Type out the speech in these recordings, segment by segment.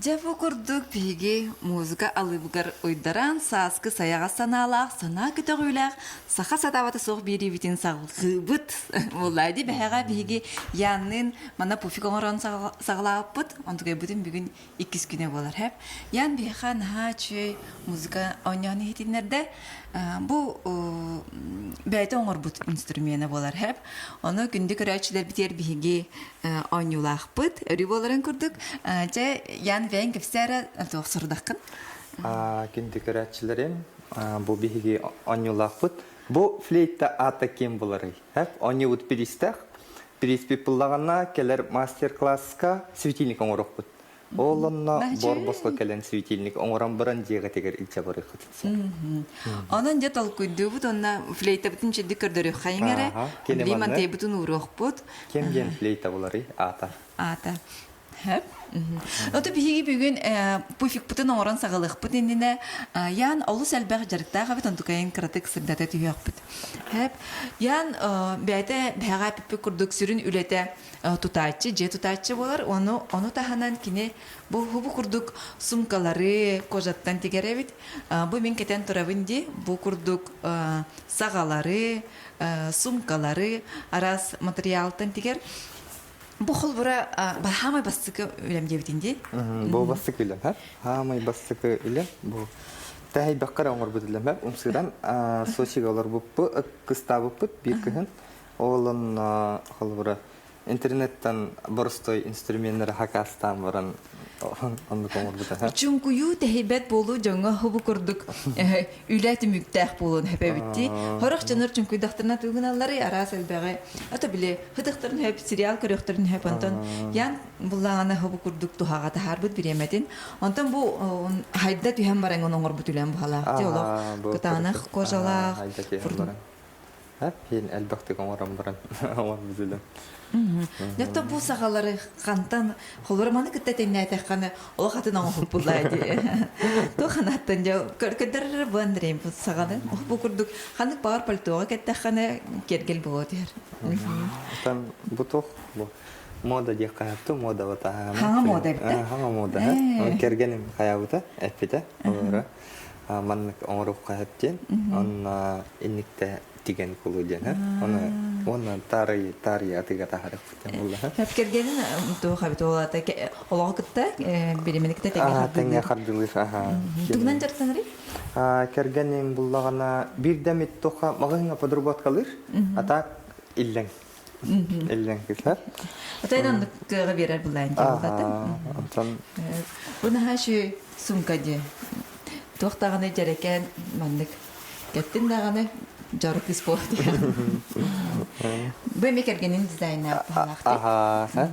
Дьэ бу курдук биһиги музыка алыбыгар уйдаран сааскы сайаҕас санаалаах, санаа көтөҕүүлээх саха сатаабата суох биэриибитин салҕыыбыт. Буоллаа дии бэһэҕэ биһиги Янныын манна пуфик оҥорон саҕалаабыппыт. Онтукайбытын бүгүн иккис күнэ буолар һэп. Ян биһиэхэ наһаа үчүгэй музыка оонньоон иһитиннэрдэ. Бу бэйэтэ оҥорбут инструмена буолар һэп. Ону күндү көрөөччүлэрбитигэр биһиги оонньуулаахпыт. Өрүү буоларын курдук. Чэ, Ян бэйэҥ кэпсээ эрэ туох сорудаххын? Күндү көрөөччүлэрим, бу биһиги оонньуулаахпыт. Бу флейта аата ким буларый? Хэп, оонньуубут бириистээх. Бирииспит буллаҕына кэлэр мастер-класска светильник оҥоруохпут. Ол онно бор босхо кэлэн светильник оҥорон баран дьиэҕитигэр илдьэ барыаххытын сөп. Онон дьэ толкуйдуубут уонна флейтабытын чэдик көрдөрүөххэйиҥ эрэ. Кини Били маннык мантыйбытын ууруохпут. ким диэн флейта буларый аата? Аата. Хөп. Ото биһиги бүгүн пуфикпытын оҥорон саҕалыахпыт иннинэ Ян олус элбэх дьарыктаах эбит онтукайын кыратык сырдата түһүөхпүт. Хөп. Ян бэйэтэ бэһэҕэ эппиппит курдук сүрүн үлэтэ тутааччы, дьиэ тутааччы буолар. Ону, ону таһынан кини бу бу курдук сумкалары кожаттан тигэр эбит. Бу мин кэтэн турабын дии. Бу курдук саҕалары, сумкалары араас материалтан тигэр. Бу холбура хаамай бастакы үлэм диэбитин дии. Бу бастакы үлэм, һэ? Хаамай бастакы үлэм бу. Тэһэйбэккэ оҥорбут үлэм, һэ? Умсыыран Сочига олорбуппут, кыстаабыппыт биир кыһын. Ол онно холобура интернеттан боростой инструменнары хакаастаан баран оннук оҥорбута. Чуҥкуйуу тэһийбэт буолуу дьоҥҥо хубу курдук үлэ түмүктээх буолуон сөп Хорох дьоннор чуҥкуйдахтарына тугуналлары араас элбэҕи ото били хытыхтарын хөп сериал көрүөхтөрүн хөп онтон ян буллаҕына хубу курдук туһаҕа таһаарбыт бириэмэтин онтон бу хайда түһэн баран оҥорбут үлэм буһалаах олох кытаанах кожалаах Хин элбэхтик оҥорон баран оҥорбут үлэм. Дьэ бу сахалары хантан холобура маны кытта тэҥнээтэххинэ олох атын оҥоһук буллаа дии. Туох анааттан дьэ көрдөрөр бу Андрей бу саҕаны бу курдук ханнык баҕар пальтоҕа кэттэххинэ киэргэл буолуо түһэр. Там бу туох бу мода диэх хаһыпту мода батаһаана. Хаҥа мода эбитэ. Хаҥа мода. Кэргэним хайаабыта эппитэ. Олора маннык оҥоруохха сөп диэн онно инникте тигэн кулу диэн оны уонна таарый таарый атыга таһарыахпыт диэн буолла Кэргэнин туох эбит уолата олоҕу кытта биримини кытта тэҥҥэ хардыылыыр хардыылыыр тугунан дьарыктанарый кэргэним буллаҕына биирдэ эмит туохха маҕаһыыҥҥа подработкалыыр а так иллэҥ иллэҥ кыса Отойн оннук кыаҕы биэрэр булаан диэн онтон бу наһаа үчүгэй сумка диэ Туох даҕаны дьэрэкээн маннык кэттин даҕаны дьоро кыыс буолуо диэн. Бу эмиэ кэргэнин дизайнаах быһалаахтык. Аха.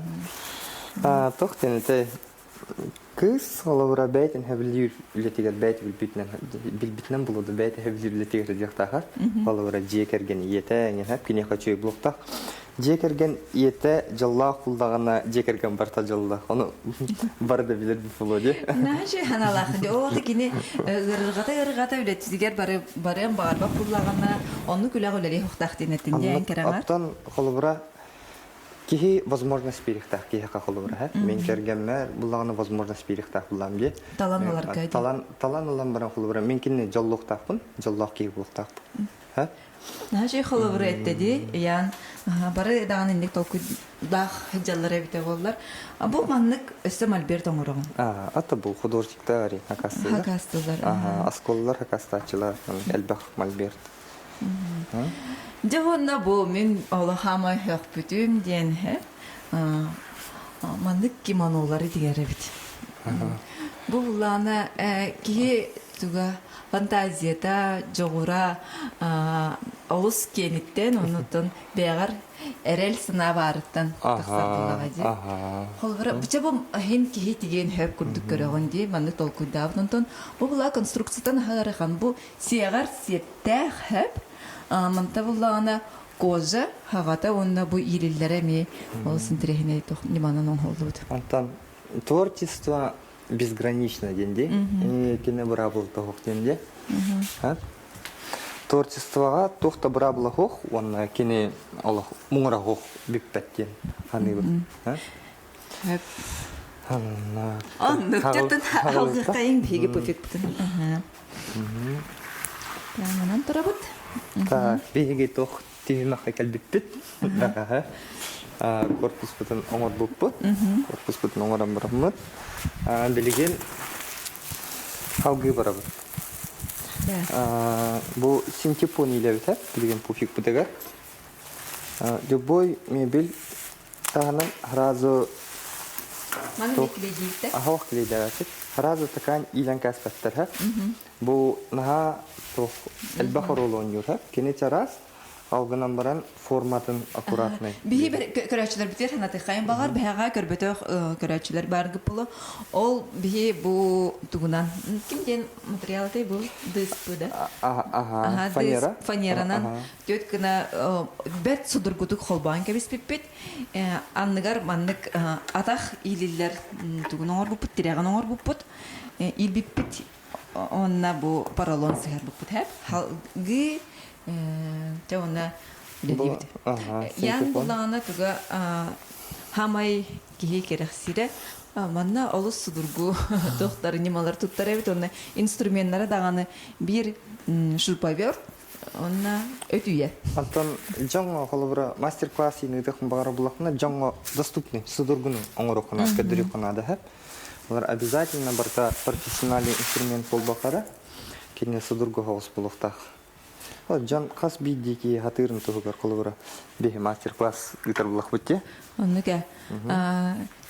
Туох диэн этэй? Кыыс холобура бэйэтин сөбүлүүр үлэтигэр бэйэтэ билбитинэн билбитинэн булуоду бэйэтэ сөбүлүүр үлэтигэр сылдьыахтааҕар. Холобура дьиэ кэргэн ийэтэ эҥин киниэхэ үчүгэй буолуохтаах. Дьиэ кэргэн ийэтэ дьоллоох буллаҕына дьиэ кэргэн барыта дьоллоох. Ону бары да билэр буолуо дии. Наһаа ханалаах. Ол кини ыарырҕата-ыарырҕата үлэтигэр бары барыан баҕарбат буллаҕына оннук үлэҕэ үлэлиэх охтаах диэн эттин диэн кэрэҕэр. Оттон холобура киһи возможность биэриэхтээх киһиэхэ холобура мин кэргэммэр буллаҕына возможность биэриэхтээх буллаам дии. Талан ыларга Талан талан ылан баран холобура мин кинини дьоллуохтаахпын, дьоллоох киһи буолуохтаахпын. Наһаа холобура этте дии, Ян бары даҕаны инник толкуйдаах дьаллар эбитэ буоллар. Бу маннык өссө мольберт оҥороҕун. Ата бу художниктар хакастылар. Хакастылар. Осколлар хакастааччылар элбэх мольберт. Дьэ уонна бу мин олохамай хөхпүтүм диэн маннык кимонолары тигэр эбит. Бу буллаана киһи туга фантазията, дьоҕура олус киэниттэн, оннуттан бэйэҕэр эрэл санаа баарыттан тахсар буоллаҕа дии. Холобура, быча бу иһин киһи тигиэн хөп курдук көрөҕүн дии, маннык толкуйдаабыт. Онтон бу була конструкциятан аһыарыхан бу сиэҕэр сиэптээх хөп, манта буллаҕына кожа хаҕата уонна бу иилиллэрэ эмиэ олус интэриэһинэй ньыманан оҥоһуллубут. Онтон творчество безгранично диэн дии. Кини быраабыла тоһох диэн дии. Творчествоҕа туох да быраабыла суох уонна кини олох муҥура суох бүппэт диэн саныыбын. Оннук дьэтин алгыхтайын биһиги пуфикпытын. Манан турабыт. Так, биһиги туох түһүмэххэ кэлбиппит. Корпуспутун оҥорбуппут. Корпуспутун оҥорон бараммыт. Билигин салгыы барабыт. Бу синтепон илэбитэ билигин пуфикпытыгар. Любой мебель таһынан сразу Маны клейдииттэ. Аһох клейдээбэппит. Сразу такаан иилэн кээспэттэр. Бу наһаа туох элбэх оруолу оонньуур. Кини чараас, Ол гынан баран форматын аккуратный. Биһи көрөөччүлэрбитигэр санатыаххайын баҕар бэһэҕэ көрбөтөх көрөөччүлэр баар гыппылы. Ол биһи бу тугунан ким диэн материал этэй бу дыспы да? Аха, фанера. Фанеранан түөт гына бэрт судургутук холбоон кэбиспиппит. Анныгар маннык атах иилиллэр тугун оҥорбуппут, тирэҕин оҥорбуппут. Иилбиппит Уонна бу поролон сыһарбыппыт һэп. Халгыы дьэ уонна үлэлиибит. Ян буллаҕына туга хамай киһи кэрэхсиирэ манна олус судургу туохтар ньымалар туттар эбит уонна инструменнара даҕаны биир шуруповерт уонна өтүйэ. Онтон дьоҥҥо холобура мастер-класс ыытыахпын баҕарар буоллахпына дьоҥҥо доступный судургуну оҥоруоххуна көрдөрүөххэ наада һэп. Олор обязательно барыта профессиональный инструмент буолбакка кини судургу соҕус буолуохтаах. Ол дьон хас биирдии киһи хатыырын туһугар холобура биһи мастер-класс ыытар буоллахпыт дии. Оннук ээ.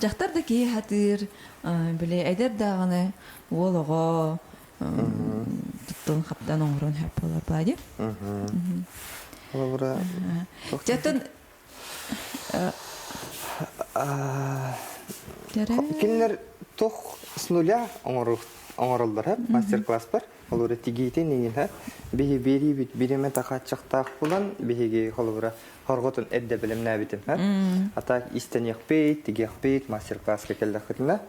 Дьахтар да киһи хатыыр, били эдэр даҕаны уол оҕо туттун хаптан оҥорон сөп буолар баа дии. Холобура Дьэтин Кинилэр туох с нуля оҥороллор мастер-класспар. Холобура тигиитин иҥиһэ биһи биэриибит бириэмэ тахааччахтаах булан биһиги холобура хорготун эрдэ бэлэмнээбитим. А так истэниэхпит, тигиэхпит мастер-класска кэллэххитинэ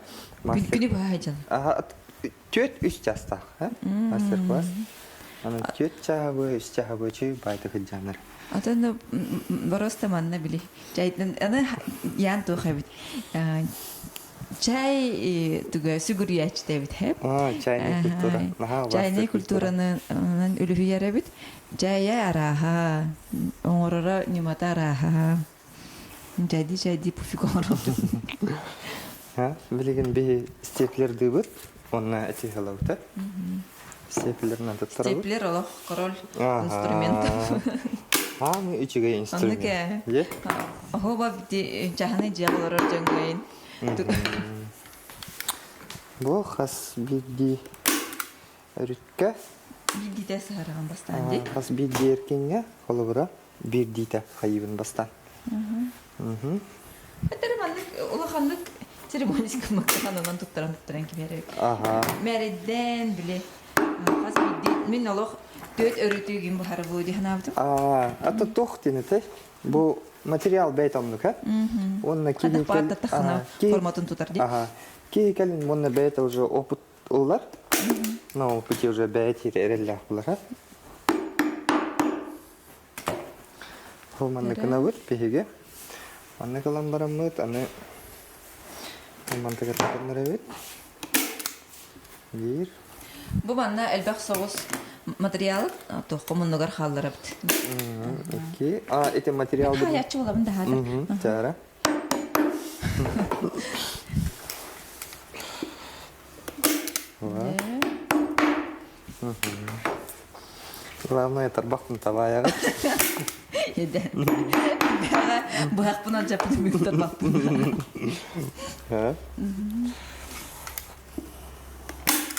Күнү быһа дьыл. Түөрт үс чаастаах мастер-класс. Аны түөрт чааһы үс чааһы чүй баайта кыдьаанар. Атын просто манна били чайтан аны ян туох эбит чай туга сүгүрүйээччитэ эбит хэп чайный культура чайный культураны үлүһүйэр эбит чайа арааһа оҥороро ньымата арааһа чайди чайди пуфик оҥоробут билигин биһи степлердыыбыт уонна эти ылабыт Степлерынан туттарабыт. Степлер олох король инструментов. Ааны үчүгэй инструмент. Оннук Оһуоба чаһыны дьиэ олорор дьоҥҥойун. Бу хас биирдии өрүккэ биирдиитэ сыһараҕын бастаан дии. Хас биирдии эркиҥҥэ холобура биирдиитэ хайыыбын бастаан. Этэр маннык улаханнык церемонический маккаханынан туттаран туттаран кимиэрэ. Мээрэйдээн били хас биирдии мин олох түөрт өрүтүүгүн быһарыбыы дии санаабытым. Аа, ата туох диэн этэй? Бу материал бэйт оннук, э? Уонна киһи форматын тутар дии. Аха. Киһи кэлин уонна бэйэтэ уже опыт ылар. Но опыте уже бэйэ эрэллээх булар. Ол маннык гынабыт биһиги. Маннык ылан бараммыт, аны мантыгар эбит. Биир. Бу манна элбэх соҕус материал туохха муннугар хаалларабыт. Икки. А, эти материал... Хаяччы буолабын даһаатар. Чара. Главное, тарбахпын табаайаҕыт. Быһахпын алдьаппытым бүгүн тарбахпын.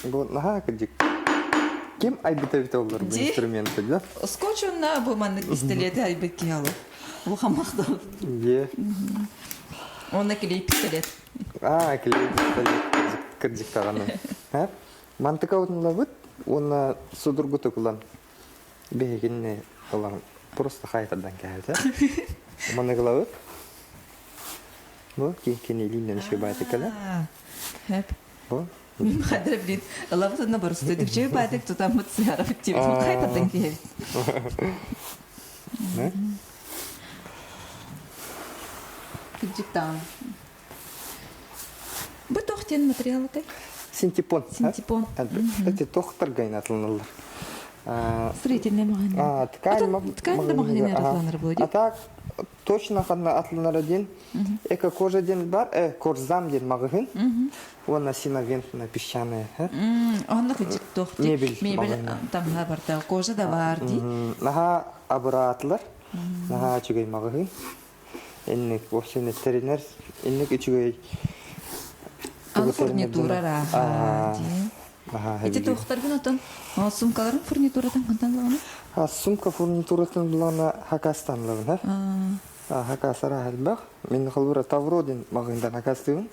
Бу наһаа кырдьык. Ким айбыта эбитэ оллар бу инструменты, да? Скотч онна бу маннык пистолети айбыт киһи алып. Бу хамахтал. Е. Онна клей пистолет. А, клей пистолет кырдьык даҕаны. Мантыка утуллабыт уонна судургутук ылан биһигинни ылан просто хайтардан кээбитэ. Маннык ылабыт. Бу кини илииннэн үчүгэй кэлэ. Хэп. Бу. Мин хадыр блин ылабыт уонна борустуйдук үчүгэй баатык тутаммыт сыһарабыт диэбит хайтардан киһэбит. Кырдьык даҕаны. Бу. туох диэн материал этэй? Синтепон. Синтепон. Эти тохтарга инатыланаллар. Строительный магазин. А, ткань, ткань да магазин атланар будет. А так точно ханна атланар один. Эко кожа ден бар, э, корзам ден магазин. Уонна синовентная песчаная. Онно кыдьык туох Мебель. Мебель тамха барта, кожа да бар ди. Наха абыраатылар. Наха үчүгэй магазин. Инник вовсе инник үчүгэй Аны фурнитура рааха ди. Ити туохтаргын отон сумкаларын фурнитуратын хантан ылаҕына? Сумка фурнитуратын булана хакастан ылабын, ха? Хакасара элбэх. Мин холбура Тавро диэн маҕаһыынтан хакастыыбын.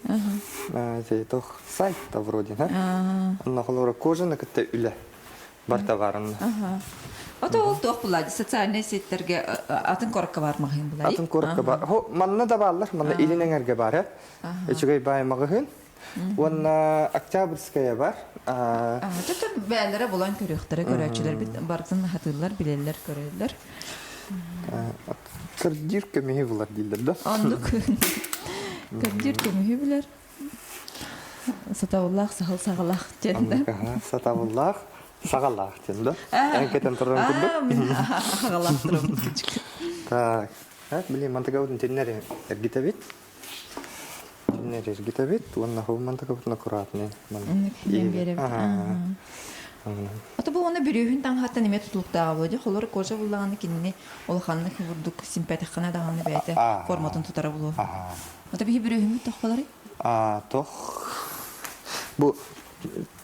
Тох сайт Тавро диэн, ха? Онно холбура кожаны кытта үлэ барта баарынна. Ото ол туох булаа социальнай сеттерге атын коракка бар маҕаһыын булаа? Атын коракка бар. Хо манна да бааллар, манна илин эҥэргэ бар, э. Үчүгэй баай маҕаһыын. Уонна Октябрьская бар. Төтө бээлэрэ булан көрүөхтэрэ, көрөөччүлэр барытын хатыыллар, билэллэр, көрөллөр. Көрдүүр көмүһү булар дииллэр да. Оннук. Көрдүүр көмүһү билэр. Сатабыллаах сахал саҕалаах диэн да. Сатабыллаах саҕалаах диэн да. Эн кетен туран курдук. Мин аҕалаах турабын. Так, блин, мантыгабытын тиннер эргитэбит. Кинилэр эргитэбит уонна хобумантакабытын аккуратнай биэрэбит. Ото бу уонна бүрүөһүн таҥаһыттан эмиэ тутулуктааҕа буолуо дии. Холор кожа буллаҕына кинини улаханнык бурдук симпэтэххинэ даҕаны бэйэтэ форматын тутара буолуо. Ото биһи бүрүөһүммүт тох боларый? Тох бу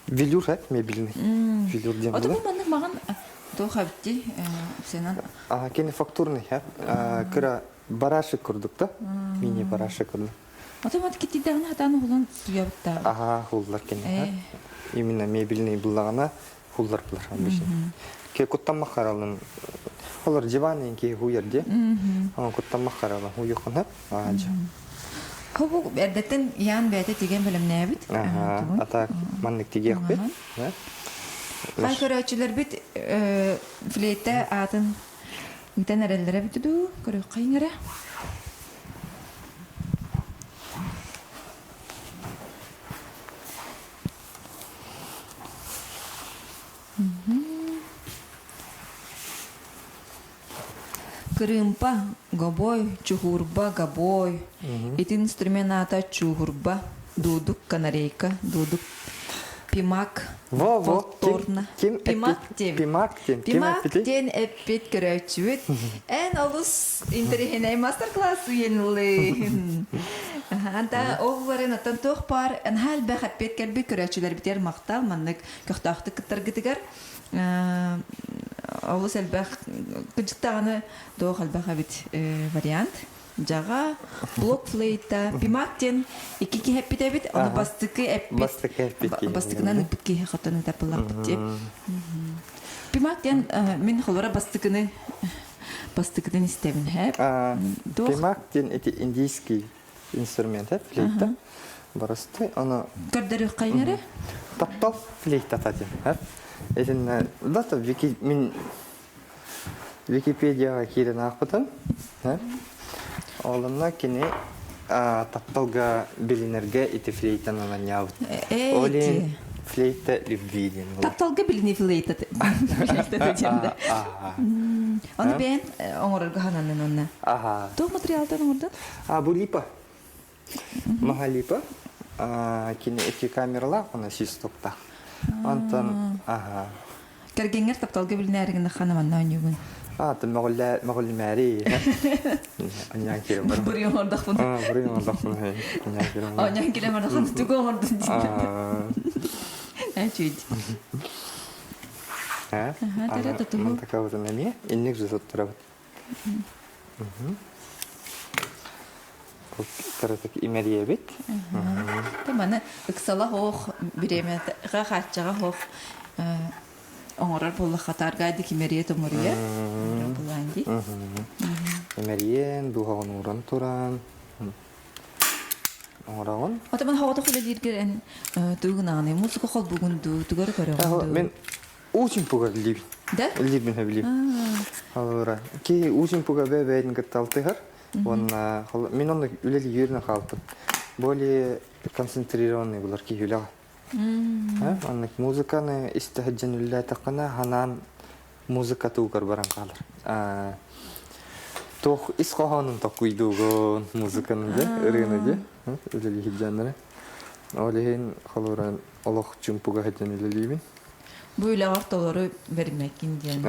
велюр эт мебельный. Велюр диэн Ото бу маннык маҕан туох эбитти сенан Кини фактурный кыра барашек курдук да мини барашек курдук Ото китидэҕинэ хатаан уһулан суйабыттаа. Аха, хуллар кини. Именно мебельный буллаҕына хуллар булар обычно. Ке куттаммах харалын олор диван ки хуйар ди. Аны куттаммах харалын хуйухун аажа. Хобу эрдэттэн яан бэйэтэ тиген бэлэмнээбит. Аха, ата маннык тигиэхпит. Хай көрөөччүлэрбит флейта аатын Ыытан эрэллэрэ эбитэ дуу, көрүөххэ иҥэрэ. Кырыымпа, гобой, чуһуурба, гобой. Ити инструмент аата чуһуурба, дуудук, канарейка, дуудук Пимак Во, во, повторно. Ким Пимак диэбит. Пимак диэн. Пимак диэн эппит көрөөччүбүт. Эн олус интэриэһинэй мастер-класс уйанылын. Анда ол баран оттон туох баар наһаа элбэх эппиэт кэлбит көрөөччүлэрбитигэр махтал маннык көхтөөхтүк кыттаргытыгар олус элбэх кыдьыктаҕаны туох элбэх эбит вариант. Дьаҕа, блок флейта, пимак диэн икки киһи эппит эбит, ону бастакы эппит, бастакы эппит киһи. Бастакынан ыппыт киһи хотон ытапыллаппыт диэн. Пимак диэн мин холоро бастакыны бастакытын истэбин һэп. Пимак диэн эти индийский инструмент флейта. Барысты, оны Көрдөрүөххэ Таптал флейтата диэн. Этин дата вики мин Википедияҕа киирэн аахпытым. Олонно кини тапталга билинэргэ ити флейтанан анньаабыт. Ол иһин флейта любви диэн буолар. Тапталга билини флейта диэн да. Ону бэйэн оҥорорго хананнын онно. Аха. Туох материалтан оҥордун? А, бу липа. Маһалипа кини икки камералаах уонна систуктаах. Онтон аха. Кэргэҥҥэр тапталга билинээригин хана манна оонньуугун. А, ты мөҕүллүмээри. Аньян кире бар. Буруй оҥордохпун. А, буруй оҥордохпун. Аньян кире. Оонньоон кире мардахын тугу оҥордун диэн. Ээ, А? Ага, Ана, такая вот эмиэ. Инник же соттарабыт. Кыратык имэрийэбит. Тэ маны ыксала хоох бириэмэҕэ хааччаҕа хоох оҥорор буоллахха тааргаайдык имэрийэ томоруйа булаан дии. Имэрийэн, дууһаҕын ууран туран оҥороҕун. Отомон хоҕото үлэлииргэр эн тугунаҕыный музыка холбугун дуу тугары көрөҕүн дуу? Мен Очень пуга либин. Да? Либин билим. Алора. Ки очень пуга бэбэйин кытта алтыһар. Уонна мин онно үлэлиирин хаалпыт. Более концентрированный булар киһи үлэҕэ. Оннук музыканы истэ сылдьан үлэлээтэххинэ ханаан музыка туугар баран хаалар. Туох ис хоһоонун токуйдуугун музыканы дьэ, ырыаны дьэ, үлэлии сылдьаннары. Ол иһин холобура олох чуумпуга сылдьан үлэлиибин. Бу үлэҕэр толору бэриммэккин диэн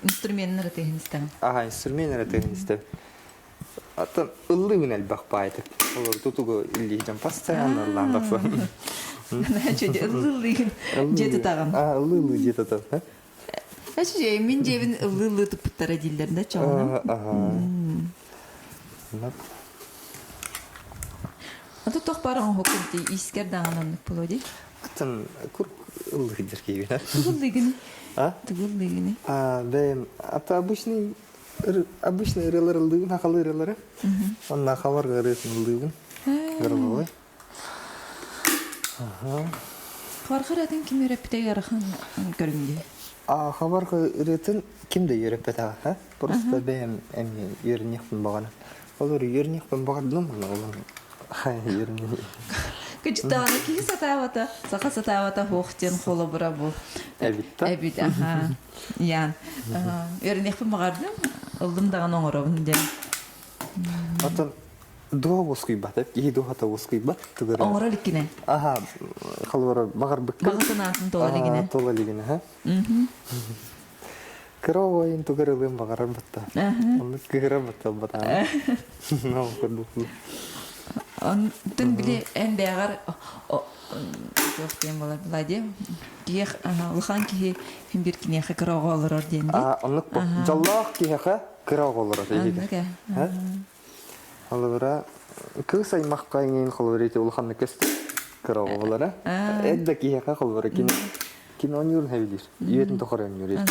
инструменнар ытыһын истэҕин. Аха, инструмент эрэ тыаһын истэбин. Атын ыллыыбын элбэх баайдык. Олор тутугу иллиһдьэн постоянно ыллаан тахсан. Чөдө ыллыыллыгын дьиэ тутаҕын. Аа, ыллыы-ыллыы дьиэ тутаҕын. Эчи мин дьиэбин ыллыы-ыллыы туппуттара дииллэр да чоҕунан. Аа, Ото тох бар оҥоһуккун дии иискэр даҕаны оннук буолуо дии. Атын кур ыллыгын киһибин. Тугу ыллыгын? А? Тугу ыллыгын? А, бэйэм ата обычный обычный ырыалар ыллыыбын, хахалы ырыалары. Онна хабар ырыатын ыллыыбын. Горловой. Хабарга ырыатын ким үөрэппитэ ыарахан көрүҥ дии. А хабарга ырыатын ким да үөрэппэтэҕэ, Просто бэйэм эмиэ үөрэниэхпин баҕаран. Олор үөрэниэхпин баҕардым, ол Кычытааны киһи сатаабата, саха сатаабата хуох диэн холобура бу. Эбит да? Эбит, аха. Ян. Үөрэниэхпин баҕардым, ыллым даҕаны оҥоробун диэн. Оттон дуо уоскуйбат, киһи дууһата уоскуйбат тугу Оҥоро иликкинэ. Аха, холобура баҕарбыккын. Баҕа санаатын туола илигинэ. Туола илигинэ, ха. Кыра оҕойун тугар ылыан баҕарар батта. Оннук кыһыра батта батаана. Ол курдук. Онтон били эн бэйэҕэр туох диэн буолар Влади киһи улахан киһи хин бир киниэхэ кыра оҕо олорор диэн дии. Оннук бу. Дьоллоох киһиэхэ кыра оҕо олорор Оннук ээ. Холобура, кыыс аймахха иҥин холобура ити улаханнык көстөр кыра оҕо буолара. Эр да киһиэхэ холобура кини кини оонньуурун хэбилиир. Үйэтин тухары оонньуур.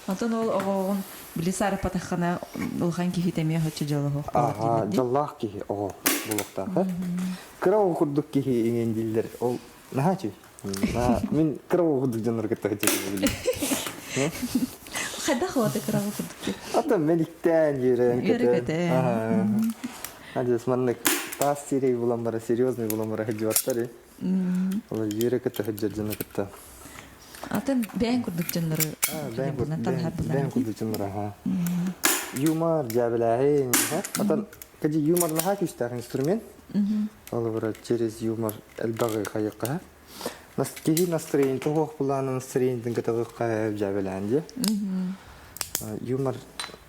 Онтон ол оҕоҕун били саарыппатаххына улахан киһи эмиэ оччо дьолоһуох буолар Аха, дьоллоох киһи оҕо буолуохтаах. Кыра оҕо курдук киһи иҥин дииллэр. Ол наһаа үчүгэй. Мин кыра оҕо курдук дьоннору кытта сылдьабын. Хайдах оҕото кыра оҕо курдук Ата мэниктээн үөрэн көтөн. Адьас маннык таас сирэй булан бара серьезный булан бара сылдьыбаттар. Ол үөрэ кытта сылдьар дьону кытта. Атын бэйэн курдук дьоннору бэйэн курдук дьоннору аха. Юмор, дьээбэлээһин. Атын кэдьи юмор наһаа күүстээх инструмент. Холобура, через юмор элбэҕи хайыахха. Киһи настроениета суох булаана настроениетын кыталыахха дьээбэлээн дии. Юмор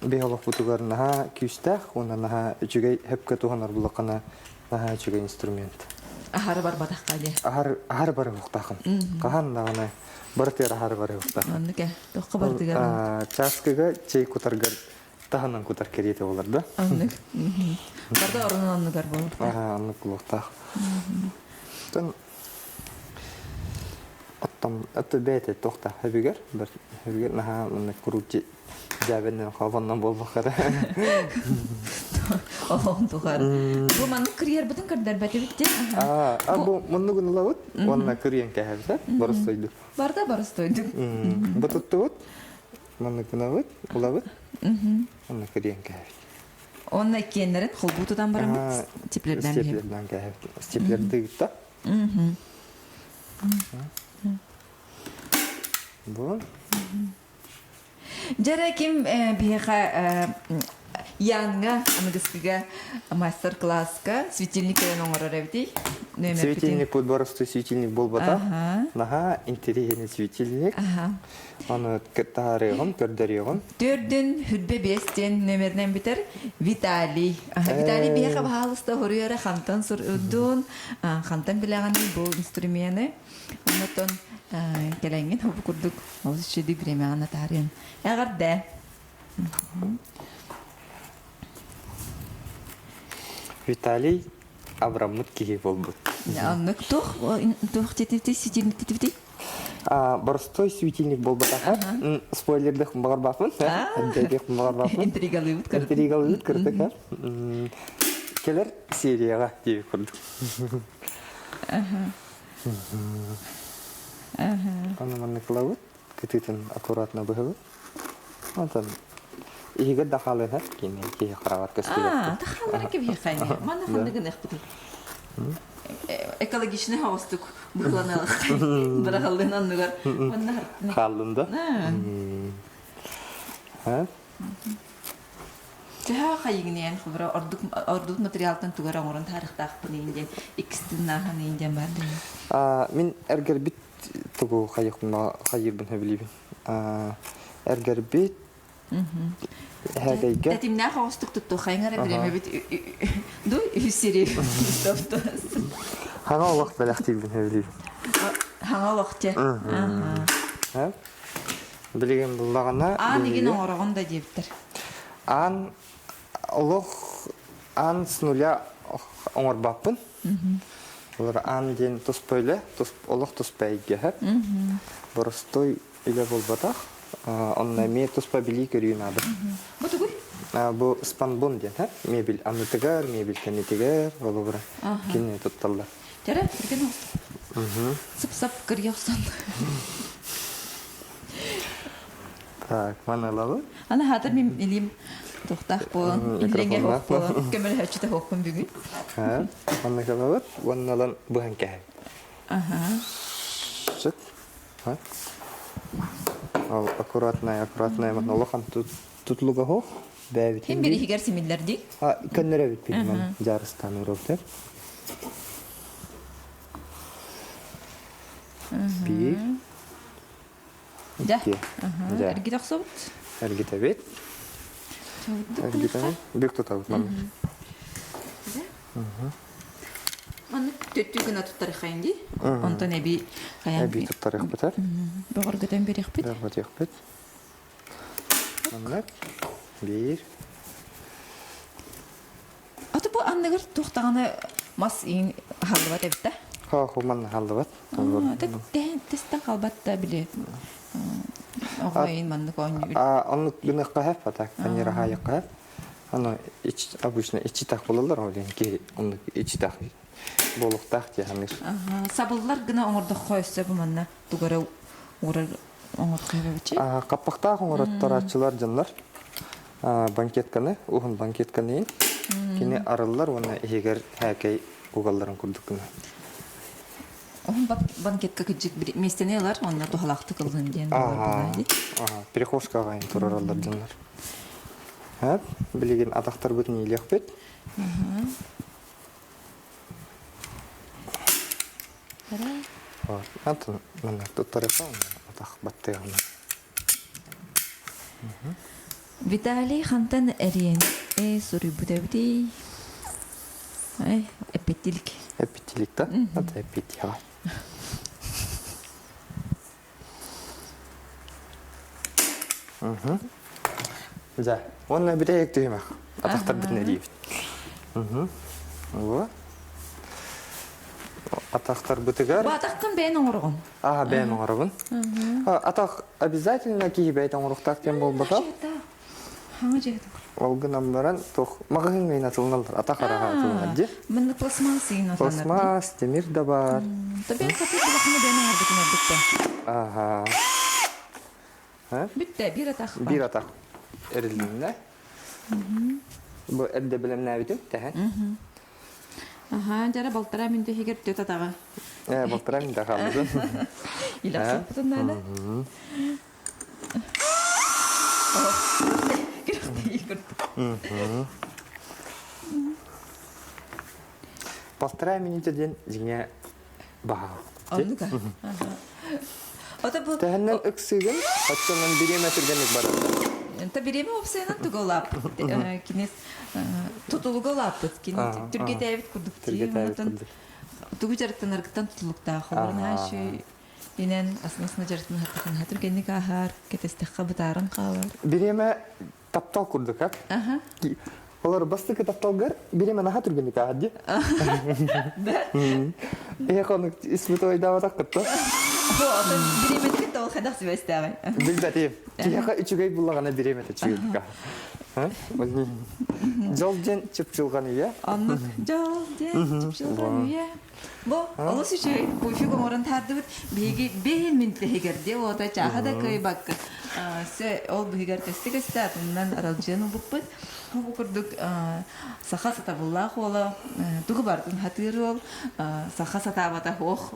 биһи олохпутугар наһаа күүстээх уонна наһаа үчүгэй хөпкө туһанар булаххына наһаа үчүгэй инструмент. Аһары барбатахха диye. Аһар аһары барыахтаахын. Хаһан даҕаны барытыгар аһары барыахтаахын. Оннук ээ. Тоххо барытыгар. Чааскыга чэй кутаргар таһынан кутар кэриэтэ буолар да. Оннук. Барда орун оннугар буолуохтаах. Аха, оннук буолуохтаах. Оттон оттон это бэйэтэ туохта өбүгэр өбүгэр наһаа маннык куруук дьээбэннэн холбоннон буолбаккара. Олоҕун тухары. Бу маннык кырыйарбытын көрдөрбөтүбүт дии. Аа, бу муннугун ылабыт уонна кырыйан кээһэбит, боростойдук. Барда боростойдук. Бу туттубут Маннык гынабыт, улабыт, онно кириэн кээбит. Онно иккиэннэрин холбуу тутан бараммыт степлердээн Степлердээн кээбит. Степлердыгытта. Бу. Дьэрэ ким биһиэхэ Яҥҥа аныгыскыга мастер-класска светильник кэлэн оҥорор эбитий? Светильник боростуой светильник буолбатах. Наһаа интэриэһинэй светильник. Аны таһаарыаҕым, көрдөрүөҕүм. Төрдүн хүрбэ биэс диэн нөмеринэн бүтэр Виталий. Виталий биһиэхэ баһаалыста хоруйара хантан сурдун, хантан билэҕиний бу инструмены. Оннотон кэлэҥҥин бу курдук олус үчүгэй времяҕын атаарыан. Эҕэрдэ! Виталий абыраммыт киһи буолбут. Оннук туох туох титибитий ситимик титибитий? Боростой светильник буолбатаха. Спойлердых баҕарбаппын. Эрдээх баҕарбаппын. Интригалыыбыт кырдык. Интригалыыбыт кырдык. Кэлэр серияҕа диэбит курдук. Аны маннык ылабыт. Кытыытын аккуратно быһабыт. Онтон иһигэр да хаалыһар кини киһи хараҕар көстүбэт. Аа, тахалара кэбиһэхайны. Манна ханныгын ыхпытый? Экологичный соҕустук быһыланыалахтай быраҕыллыын оннугар манна Хааллын да? Төһө хайыгын холобура ордук ордук материалтан тугар оҥорон таарыхтаахпын иин диэн иккис тыыннаахан иин диэн баар дии. Мин эргэрбит тугу хайыхпын хайыырбын сөбүлүүбүн. Эргэрбит Эһээкэйгэ Тэтимнээх оҕустук туттуоххайыҥ эрэ бириэмэбит ду үһүс сири Хаҥа олох бэлэхтиирбин сөбүлүүбүн. Хаҥа олох дьэ. Билигин буллаҕына Аан игин оҥороҕун да диэбиттэр. Аан олох аан с нуля оҥорбаппын. Олор аан диэн туспа үлэ, олох туспа эйгэһэ. Боростуой үлэ буолбатах. Онно эмиэ туспа билии-көрүү наада. Бу тугуй? Бу спанбон диэн, мебель аннытыгар, мебель кэннитигэр, холобура, кинини тутталлар. Дьэрэ, түргэн Сып-сап кырыйа охсон. Так, маны ылабын. Аны хаатыр мин илиим туохтаах буолан, илиҥэ суох буолан, көмөлөһөөччүтэ суохпун бүгүн. Манна ылабыт, уонна ылан быһан кэһэн. Аха. Сыт. Ол аккуратная, аккуратная манна улахан тутлуга суох. Бэйэбитин Ким бириһигэр симиллэр дии? Көннөрөбүт билимэн дьаарыстаан уруоктар. Биир. Дьэ. Дьэ. Эргитэ охсобут. Эргитэбит. Эргитэбит. Бүк тутабыт манна. Маннык төттүү гына туттарыхайын дии. Онтон эби хайан Эби туттарыахпытар. Бөҕөргөтөн бериэхпит. Бөҕөргөтүөхпүт. Маннык. Биир. Аты бу анныгар туох даҕаны мас иин хааллыбат эбит да? Хооху манна хааллыбат. Тэстэн хаалбат да били оҕо иин маннык оонньуур. Оннук гыныахха хэп, а так фанера хаайыахха хэп. Аны обычно иччитэх буолаллар ол диэн киһи оннук иччитэх буолуохтаах дии саныыр. Сабыллар гына оҥордоххо өссө бу манна тугу эрэ уурар оҥордоххо эбэбичи. Хаппахтаах оҥоротторааччылар дьоннор банкетканы, уһун банкетканы кини арыллар уонна иһигэр һээкэй угалларын курдук гына. Уһун банкетка кыдьык миэстэни ылар уонна туһалаахтык ыллын диэн Перехожкаҕа турараллар дьоннор. Билигин атахтарбытын иилиэхпит. Атын манна туттарыха атах баттыаҕына. Виталий хантан эриэн суруйбут эбитий? Эппиттилик. Эппиттилик да? Это эппиттиэҕэ. Дьэ, уонна бүтэһик түһүмэх. Атахтарбытын эрийэбит. Во. Атахтарбытыгар... Бу атаххын бэйэн оҥороҕун? Аа, бэйэм оҥоробун. Атах обязательно киһи бэйэтэ оҥоруохтаах диэн буолбатах. Хаҥа дьиэтэ. Ол гынан баран туох маҕаһыыҥҥа иин атылыналлар, атах араҕа атылынар дии. Манна пластмасс иин атылынар Пластмасс, тимир да баар. Табиан сатыыр булахыны бэйэн оҥорбутун ордукта. Аха. Бүттэ, биир атах бар. Биир атах эрилиннэ. Бу эрдэ бэлэмнээбитим тэһэн. Аха, дьара балтараа мүнтэ иһигэр төт атаҕа. Э, балтараа мүнтэ хаалбытын. Илэхсиппытын наада. Полтора минута диэн дьиҥэ баһаам. Оннука. Ото бу Тэһэннэн ыксыыгын, оччонон бириэмэ түргэнник барар. Та бириэмэ опсайынан туга улааппыт. Кини тутулуга улааппыт. Кини түргэтээбит курдук. Түргэтээбит курдук. Тугу дьарыктанаргыттан тутулуктаах. Олорун ашы Инэн астына дьарыктын хаттахына түргэнник ааһар, кэтэстэххэ бытааран хаалар. Бириэмэ таптал курдук, а? Аха. Олор бастакы тапталгар бириэмэ наһаа түргэнник ааһар дии. Да. Эһэ хонук испытывайдаабатах кытта. Отон бириэмэтин тоҕо хайдах сибээстээҕий? Билбэтим. Киһиэхэ үчүгэй буллаҕына бириэмэтэ үчүгэй Дьол диэн чыпчылҕан үйэ. Оннук дьол диэн чыпчылҕан үйэ. Бу олус үчүгэй пуфик оҥорон таһаардыбыт. Биһиги бэһин минтэһигэр диэ уота чааһа да кыайбакка сө ол быһыгар көстө-көстө атынынан аралдьыйан ылбыппыт. Бу курдук саха сатабыллаах уола тугу барытын сатыыр уол саха сатаабатах ох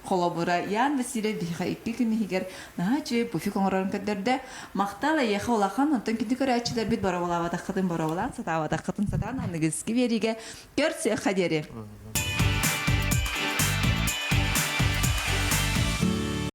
холобура Ян Васильев биһиэхэ икки күн иһигэр наһаа үчүгэй пуфик оҥорорун көрдөрдө. Махтал эйиэхэ улахан, онтон күндү көрөөччүлэрбит боруобалаабатаххытын боруобалаан, сатаабатаххытын сатаан аныгыскы биэриигэ көрсүөххэ диэри.